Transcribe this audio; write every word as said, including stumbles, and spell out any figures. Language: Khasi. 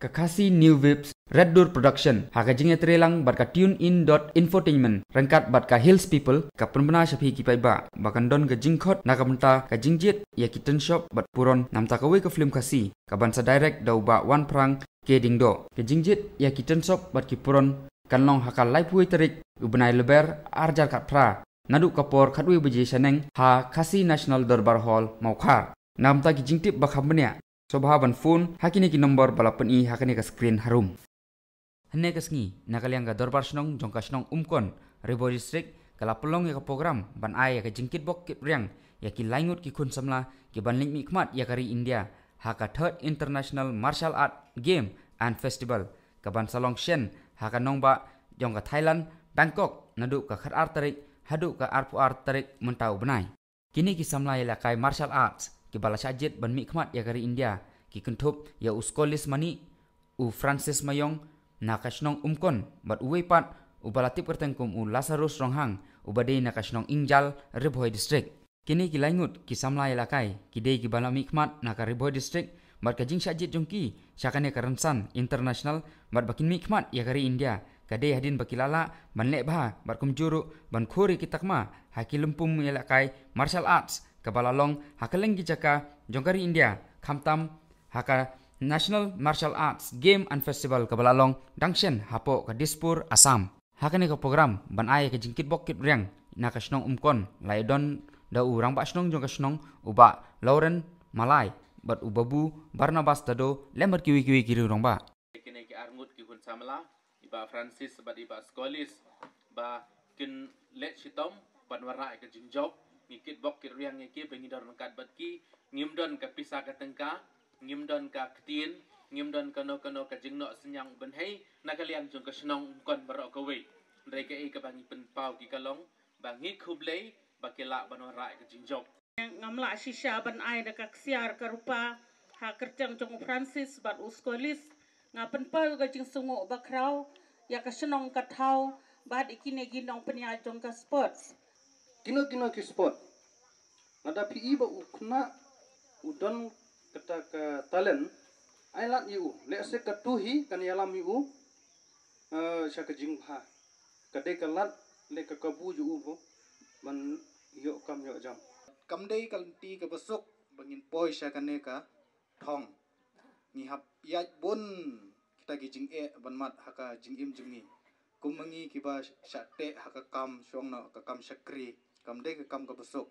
Ka Khasi New Waves Red Door Production, ha ka jingïatreilang bad ka Tune In dot Infotainment, ryngkat bad ka Hills People, ka pynbna sha phi ki paidbah ba kan don ka jingkhot na ka bynta ka jingjied ïa ki tynshop bad puron namar kawei ka film Khasi, ka ban sa direct da u Bah Wanphrang K Diengdoh. Ka jingjied ïa ki tynshop bad ki puron kan long ha ka laiphew tarik u bnai Lber arhajar khatphra, naduh ka por khatwei baje shaneng ha Khasi National Dorbar Hall, Mawkhar. Namar ki jingtip ba kham bniah, sngewbha ban phone ha kine ki nombor ba la pyni ha kane ka screen harum. Hynne ka sngi, na ka liang ka Dorbar Shnong jong ka shnong Umkon, Ri Bhoi District, ka la pynlong ïa ka program ban ai ïa ka jingkitbok kitriang ïa ki laingut ki khun samla ki ban leit mihkhmat ïa ka ri India ha ka Third International Martial Art Game and Festival, ka ban sa long shen ha ka nongbah jong ka Thailand, Bangkok, naduh ka khatar tarik haduh ka arphew ar tarik mynta u bnai. Kine ki samla ïalehkai martial arts ki ba la shah jied ban mihkhmat ïa ka ri India ki kynthup ïa u Scolis Manik, u Francis Mayong na ka shnong Umkon, bad uwei pat u ba la tip kyrteng kum u Lazarus Ronghang, u ba dei na ka shnong Ingjal, Ri Bhoi District. Kine ki laingut ki samla ïalehkai ki dei ki ba la mihkhmat na ka Ri Bhoi District, bad ka jingshah jied jong ki sha kane ka rynsan international bad ba kin mihkhmat ïa ka ri India ka dei hadien ba ki la lah ban leh bha bad kumjuh ruh ban khur ïa ki takma ha ki lympung ïalehkai martial arts ka ba la long ha kylleng ki jaka jong ka ri India, khamtam ha ka National Martial Arts Game and Festival ka ba la long dang shen hapoh ka Dispur, Assam. Ha kane ka program ban ai ka jingkitbok kitriang na ka shnong Umkon, la ïadon da u rangbah shnong jong ka shnong, u Bah Lawrence Malai, bad u Babu Barnabas Dado, lem bad kiwei kiwei ki rangbah. Kine ki arngut ki khun samla, i Bah Francis bad i Bah Scolis, ba kin leit shitom ban wanrah ïa ka jingjop. Ngi kitbok kitriang ïa ki ba ngi don ryngkat bad ki, ngim don ka pisa ka tyngka, ngim don ka ktien, ngim don kano kano ka jingnoh synñiang u bynhei na ka liang jong ka shnong Umkon baroh kawei. Hynrei kaei ka ba ngi pynpaw ki ka long ba ngi khublei ba ki lah ban wanrah ïa ka jingjop. Ngam lah shisha ban ai da ka ksiar ka rupa ha kyrteng jong u Francis bad u Scolis. Nga pynpaw ïa ka jingsngewnguh bakhraw ïa ka shnong ka thaw bad ïa kine ki nongpynïaid jong ka sports. Kino kino ki sport, lada phi i ba u khynnah u don kata ka talent, ai lad ïa u. Lehse katto hi kan ïalam ïa u, eh, sha ka jingbha. Ka dei ka lad, leh ka kabu jong u ba ban ïoh kam ïoh jam. Kam dei ka lynti ka ba suk ba ngin poi sha kane ka thong. Ngi hap ïaid bun kita ki jingeh ban mad ha ka jingim jong ngi. Kum ma ngi ki ba shah teh ha ka kam shong noh ka kam shakri, kam dei ka kam ka ba suk.